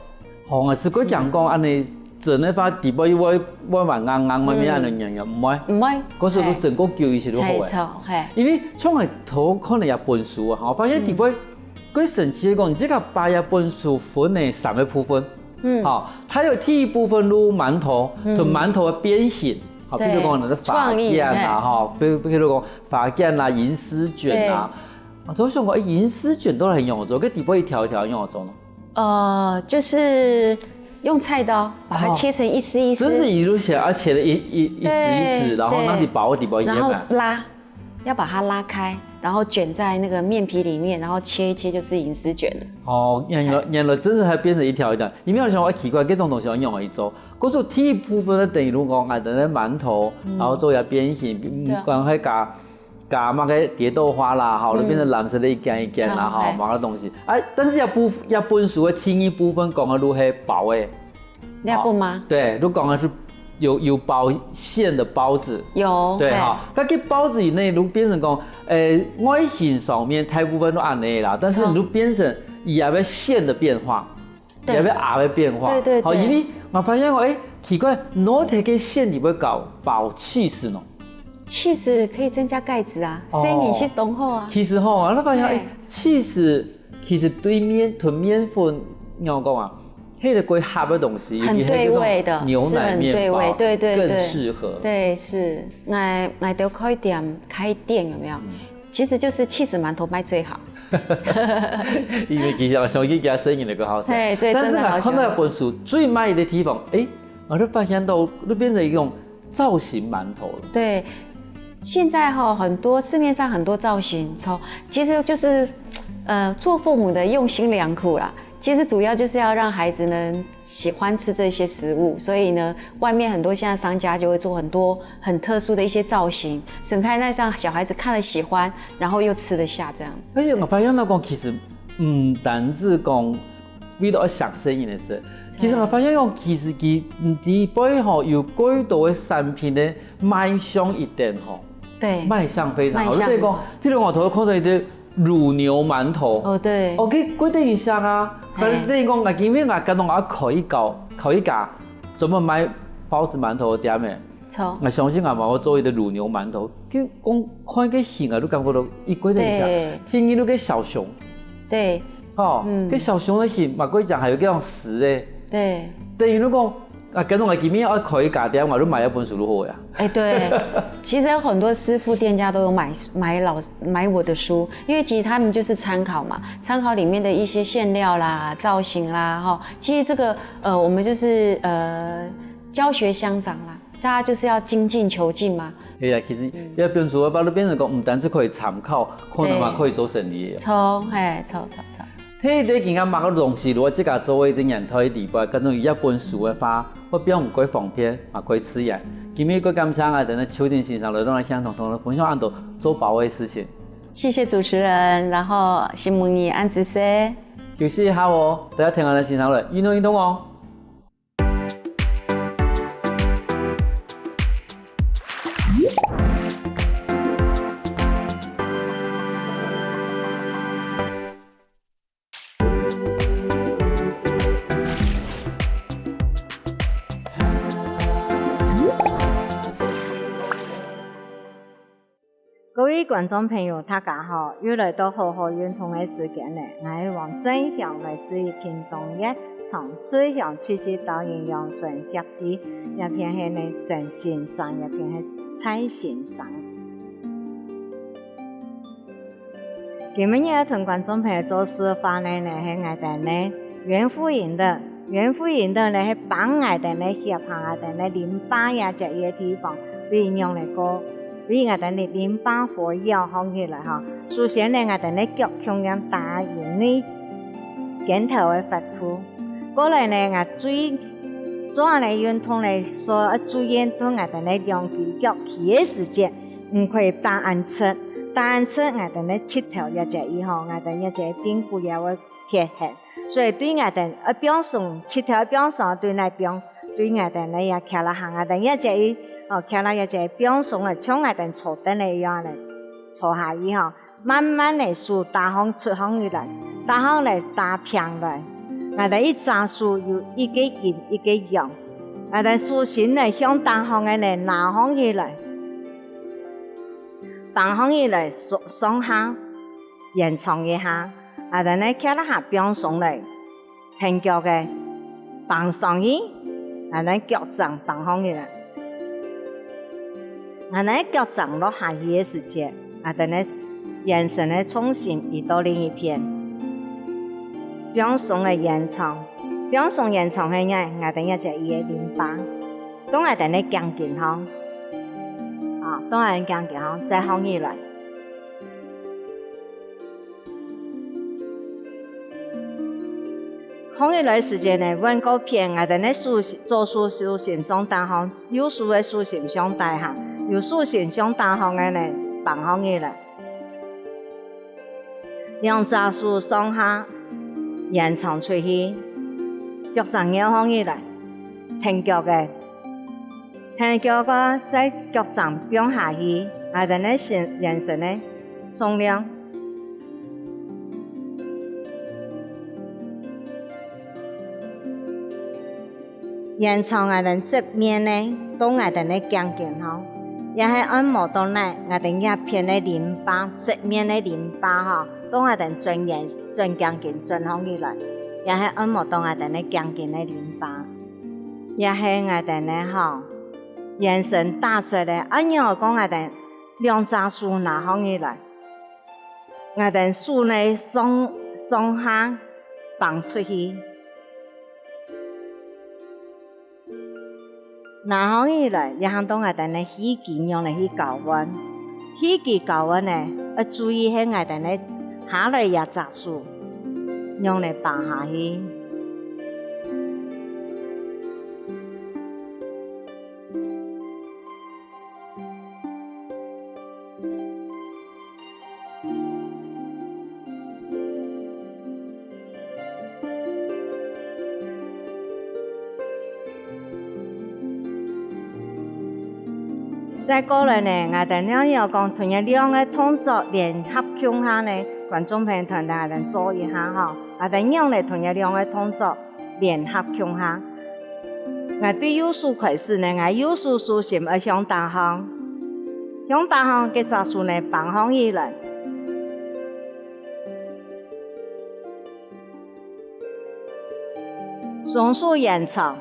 哦，𠊎試過講講，恁呢蒸个話，底背會，會還硬硬，會變恁呢軟軟，毋會？毋會。該時候都蒸過久一些就好个。嘿，著，嘿。因為像𠊎頭看了一本書啊，吼，發現底背，嗯。蓋神奇个講，你這個把一本書分了三個部分，嗯。吼，它有第一部分就饅頭，嗯。同饅頭个變形，好，比如講，對，那個發件啊，創意，嘿。哈，比，比如講發件啦、銀絲捲啊，對。啊，都想講，哎，銀絲捲到底仰般做？該底背一條一條仰般做呢？呃，就是用菜刀把它切成一絲一絲。哦。真是一路切，啊，切了一，一，一絲一絲，對，然後拿去包底背一樣啊。對。然後拉，要把它拉開，然後捲在那個麵皮裡面，然後切一切就是銀絲捲了。哦，原來，哎。原來真是還變成一條一條。因為我想，哎，奇怪，這種東西要仰般做？可是第一部分呢，等於如果講，哎，等於饅頭，嗯。然後做一下變形，嗯，對啊。然後還加 加麼个蝶豆花啦，吼，嗯。就變成藍色个一件一件啦，吼，著，嘿。麼个東西。哎，但是這部，這本書个第二部分講个就係包个。這本嗎？哦，對，就講个係有，有包餡个包子。有，對，嘿。吼，該个包子以內就變成講，誒，外形上面大部分都恁樣啦，但是你就變成以後个餡个變化。 對。也會鴨个變化。對，對，好，對。因為𠊎發現講，誒，奇怪，哪忒个餡裡背搞包cheese呢？Cheese可以增加鈣質啊，哦。生理是當好啊。其實吼，𠊎發現，誒，對。Cheese其實對麵，同麵粉，仰般講啊，係个較合个東西，尤其係這種很對味的，牛奶麵包，是很對味，對，對，對。更適合。對，是。𠊎，𠊎兜開店，開店有沒有？嗯。其實就是cheese饅頭賣最好。 因為其實𠊎相信佢生意个較好。嘿，對，但是呢，真的好喜歡。看到這本書最滿意个地方，誒，𠊎就發現到，就變成一種造型饅頭了。對，現在吼，很多，市面上很多造型，從，其實就是，呃，做父母的用心良苦啦。其實主要就是要讓孩子呢喜歡吃這些食物，所以呢，外面很多現在商家就會做很多很特殊的一些造型，所以你看，那讓小孩子看了喜歡，然後又吃得下這樣子。而且𠊎發現到講，其實毋單止講為了愛省生意个事，其實𠊎發現講，其實佢，嗯，裡背吼有幾多个產品呢，賣相一等吼，對。賣相非常好。賣相。你比如講，譬如我頭先看到一個乳牛饅頭，哦，對。哦，佢規定一下啊，嘿。反正等於講，𠊎今天𠊎感覺𠊎開一家，開一家專門賣包子饅頭个店誒。 著。𠊎相信𠊎嘛會做一個乳牛饅頭，佢講看个形啊，就感覺到一個等一下，對。天一路个小熊，對。吼，嗯。个小熊个形嘛，過講還有這種食誒，對。等於如果啊，跟我今天要開一家店，我就買一本書就好呀。哎，對，其實有很多師傅店家都有買，買老，買我的書，因為其實他們就是參考嘛，參考裡面的一些餡料啦、造型啦，吼。其實這個，呃，我們就是，呃，教學相長啦。 大家就是要精進求進嘛。係啊，其實這本書个話，就變成講，毋單止可以參考，可能嘛可以做生意个。著，嘿，著，著，著。第一個今下買个東西，如果自家做个一個年代个地方，跟蹤有一本書个話，會比較較方便，嘛較自然。今日个感謝𠊎等个邱婷先生來到來向同同學分享恁多做包个事情。謝謝主持人，然後承蒙你恁仔細。休息一下哦，大家聽下來欣賞了，運動運動哦。 各位觀眾朋友，大家好！又來到好好運動个時間了。𠊎係黃振雄，來自於屏東縣長治鄉七級導引養生協會，這片係呢曾先生，這片係蔡先生。今晡日愛同觀眾朋友做示範个呢，係𠊎兜呢圓腹引體，圓腹引體呢係幫𠊎兜呢協防𠊎兜呢淋巴這隻个地方，會仰般个過 為𠊎兜个淋巴活躍䟘起來吼。首先呢，𠊎兜个腳共樣打入肩頭个闊度，過來呢，𠊎最主要个運動呢，所愛注意个，𠊎兜个兩隻腳企个時節，毋可以打恁直，打恁直，𠊎兜个膝頭這隻位吼，𠊎兜這隻髕骨也會 缺陷。所以對𠊎兜愛放鬆，膝頭愛放鬆，對哪放，對𠊎兜呢也徛啦下，𠊎兜這隻位，哦，徛啦這隻位放鬆了，像𠊎兜坐凳仔一樣呢，坐下去吼，慢慢个手打䟘出䟘起來，打䟘來打平來，𠊎兜一隻手有一個陰一個陽，𠊎兜手心呢向頂項个呢拿䟘起來，放䟘起來上，上下延長一下。 𠊎兜呢徛啦下放鬆來，跈腳个放上去，𠊎兜腳掌放䟘起來。𠊎等个腳㬹落下去个時節，𠊎等个圓身个重心移到另一片。放鬆个延長，放鬆延長係𠊎，𠊎等這隻个淋巴，到𠊎等个頸根項，啊，到𠊎等頸根項，再䟘起來。 䟘起來个時節呢，換過片，𠊎等个手，左手手心向頂項，右手个手心向底下，有手心向頂項个呢，挷䟘起來。兩隻手上下延長出去，腳㬹拗䟘起來，跈腳个。 跈腳个在腳㬹放下去，𠊎等个身，圓身个重量。延長𠊎等側面个，到𠊎等个頸根項，也係按摩到哪，𠊎等這片个淋巴，側面个淋巴吼，到𠊎等轉圓，轉頸根轉䟘起來，也係按摩到𠊎等个頸根个淋巴。 也係𠊎等个吼，圓身打直个，恁樣講𠊎等兩隻手拿䟘起來，𠊎等手呢上，上下挷出去，拿䟘起來，也喊到𠊎等个氣機仰仔去交換。 氣機交換呢，愛注意係𠊎等个下來這隻手，仰仔挷下去。再過來呢，𠊎等仰仔講同這兩个動作聯合共下呢，觀眾朋友同𠊎等做一下吼，𠊎等仰仔同這兩个動作聯合共下。𠊎對右手開始呢，𠊎右手手心愛向頂項，向頂項，該隻手呢，挷䟘起來。 雙手延長，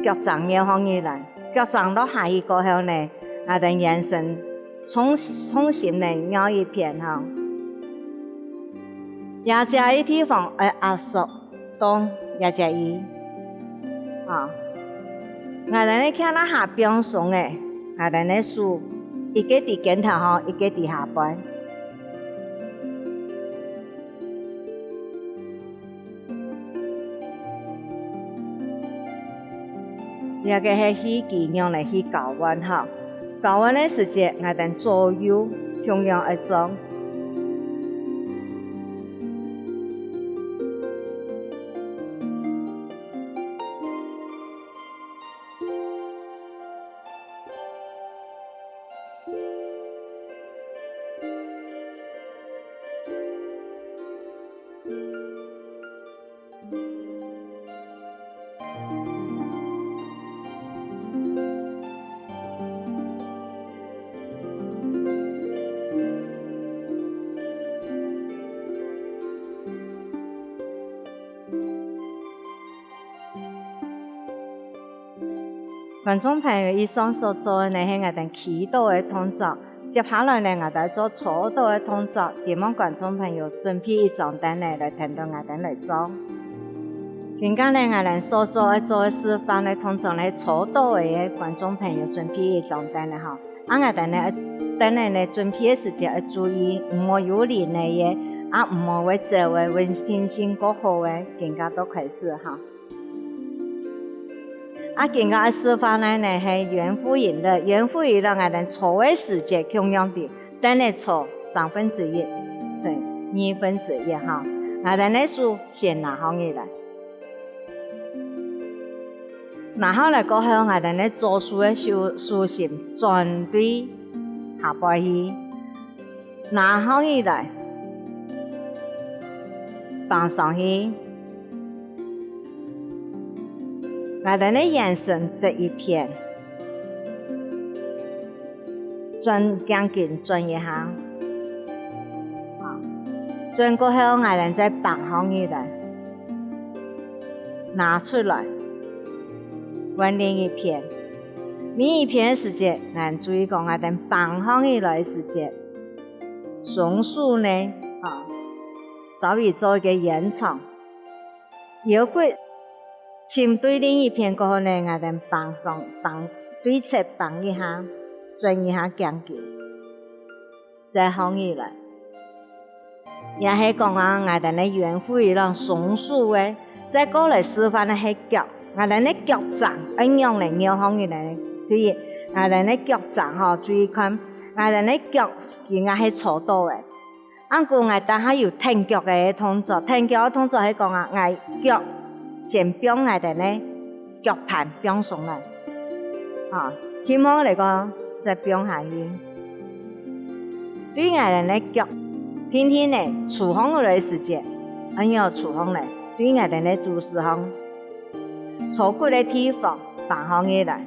腳㬹拗䟘起來，腳㬹落下去過後呢，𠊎等圓身重，重心呢拗一片吼。這隻个地方愛壓縮到這隻位。啊，𠊎等个腳那下放鬆个，𠊎等个手一个在肩頭項，一个在下背。 這个係氣機仰仔去交換吼。交換个時節，𠊎等左右共樣愛做。 觀眾朋友，以上所做个呢，係𠊎兜企著个動作。接下來呢，𠊎兜做坐著个動作，希望觀眾朋友準備一張凳仔來跈等𠊎兜來做。今下呢，𠊎兜所做愛做个示範个動作呢，坐著个觀眾朋友準備一張凳仔吼。 啊，𠊎兜呢，凳仔呢，準備个時節愛注意，毋好有輪仔个，啊，毋好會走个，穩定性較好个，今下就開始哈。啊，今下个示範呢，呢，係圓腹引熱，圓腹引熱𠊎兜坐个時節共樣个，凳仔坐三分之一，對，二分之一哈。𠊎兜呢手先拿䟘起來。 拿好來過後，𠊎兜呢左手个手，手心轉對下背去，拿䟘起來，放上去。𠊎兜呢圓身側一片。 轉，頸根轉一下。好，轉過後，𠊎兜再放䟘起來，拿出來，換另一片。每一片个時節，𠊎注意講𠊎兜挷䟘起來个時節，雙手呢，吼，稍微做一個延長。腰骨 尋對另一片過後呢，𠊎兜挷上，挷，對側挷一下，轉一下頸根，再䟘起來。也係講啊，𠊎兜呢圓腹一浪雙手个，再過來示範个係腳，𠊎兜呢腳踭愛仰仔翹䟘起來呢？注意，𠊎兜呢腳踭吼，注意看，𠊎兜呢腳今下係坐著个， 啊毋過𠊎兜還有跈腳个動作，跈腳个動作係講啊，𠊎腳先放𠊎兜个腳盤放鬆來，吼，輕輕來講，再放下去。對𠊎兜个腳，定定仔坐䟘來个時節，恁樣坐䟘來，對𠊎兜个肚屎項，坐骨个地方挷䟘起來，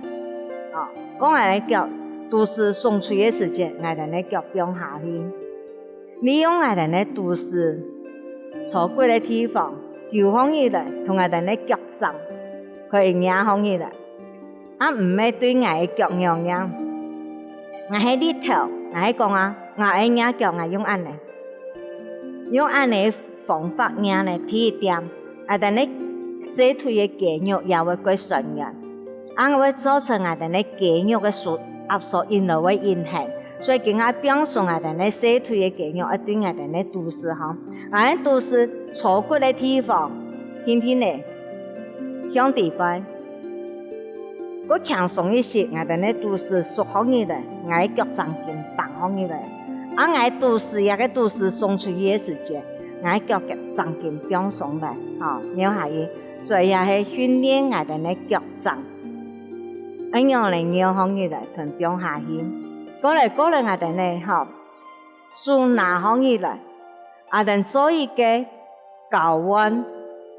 吼，講𠊎兜个腳肚屎鬆出个時節，𠊎兜个腳放下去。 利用𠊎兜个肚屎，坐骨个地方，跍䟘起來，同𠊎兜个腳踭，可以擎䟘起來。啊毋係對𠊎个腳仰仰。𠊎係力頭，𠊎係講啊，𠊎愛擎腳，𠊎用恁仔。用恁仔个方法擎呢，第一點，𠊎兜个細腿个肌肉也會較痠軟。 恁會造成𠊎兜个肌肉个收，壓縮引流个影響。所以今下放鬆𠊎兜个細腿个肌肉，愛對𠊎兜个肚屎項，𠊎个肚屎坐骨个地方，定定仔向底背。過輕鬆一息，𠊎兜个肚屎縮䟘起來，𠊎个腳踭根挷䟘起來。啊𠊎肚屎，這個肚屎鬆出去个時節，𠊎个腳踭根放鬆來，吼，翹下去。 所以也係訓練𠊎兜个腳踭，恁樣來翹䟘起來同放下去。過來，過來𠊎兜呢，吼，手拿䟘起來，𠊎兜做一個交換，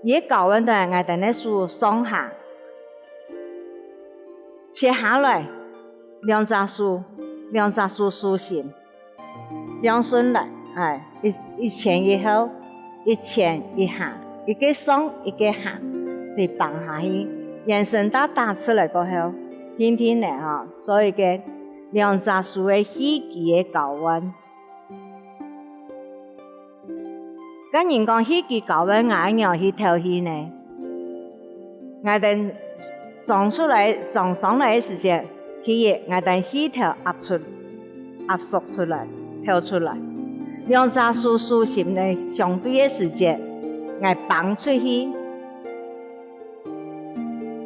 這個交換就係𠊎兜个手上下切下來，兩隻手，兩隻手手心。 兩順來，哎，一，一前一後，一前一下，一個上，一個下，對，挷下去。圓身打打直來過後，定定仔吼，做一個兩隻手个氣機个交換。該人講氣機交換，𠊎愛仰去敨氣呢？ 𠊎兜張出來，張上來个時節，第一，𠊎兜氣頭壓出，壓縮出來，敨出來。兩隻手手心呢相對个時節，𠊎挷出去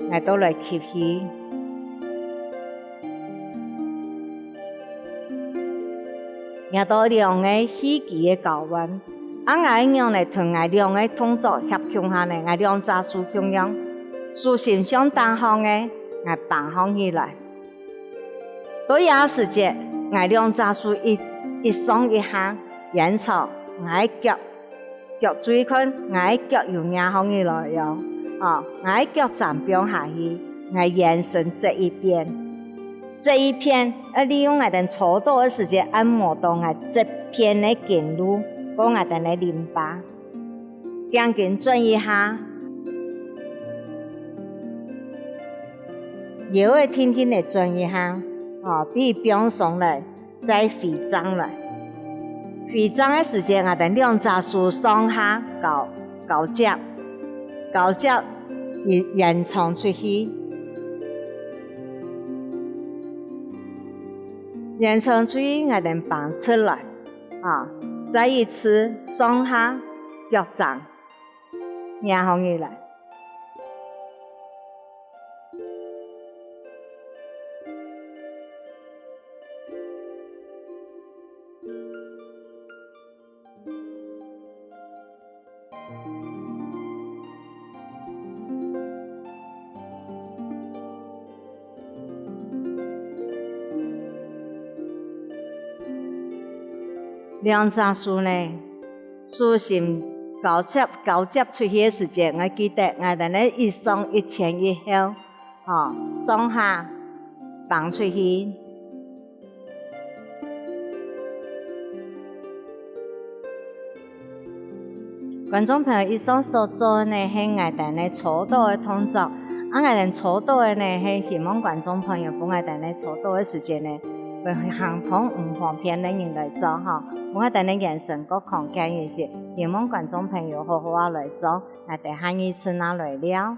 ，𠊎倒來吸氣。 這兜兩個氣機个交換。啊𠊎仰仔同𠊎兩個動作協共下呢？𠊎兩隻手共樣，手心向頂項个，𠊎挷䟘起來。到這時節，𠊎兩隻手一，一上一下，延長，𠊎个腳 腳注意看，𠊎个腳有擎䟘起來喲，哦，𠊎个腳踭放下去，𠊎圓身側一邊。側一片，愛利用𠊎兜坐著个時節按摩著𠊎側片个經絡，過𠊎兜个淋巴。頸根轉一下，腰仔定定仔轉一下，哦，分佢放鬆來。 再回正來。回正个時節，𠊎兜兩隻手上下交，交接，交接延，延長出去。延長出去，𠊎兜挷直來，啊，再一次上下腳踭，擎䟘起來。 兩隻手呢，手心交接，交接出去个時節，𠊎記得𠊎兜呢一上一前一後，吼，上下挷出去。 觀眾朋友，以上所做个呢，係𠊎兜呢坐著个動作，啊，𠊎等做到个呢，係希望觀眾朋友分𠊎等呢做到个時間呢，會行通毋方便个人來做吼，分𠊎等呢延伸過空間一些，希望觀眾朋友好好啊來做，𠊎等下一次啊來尞。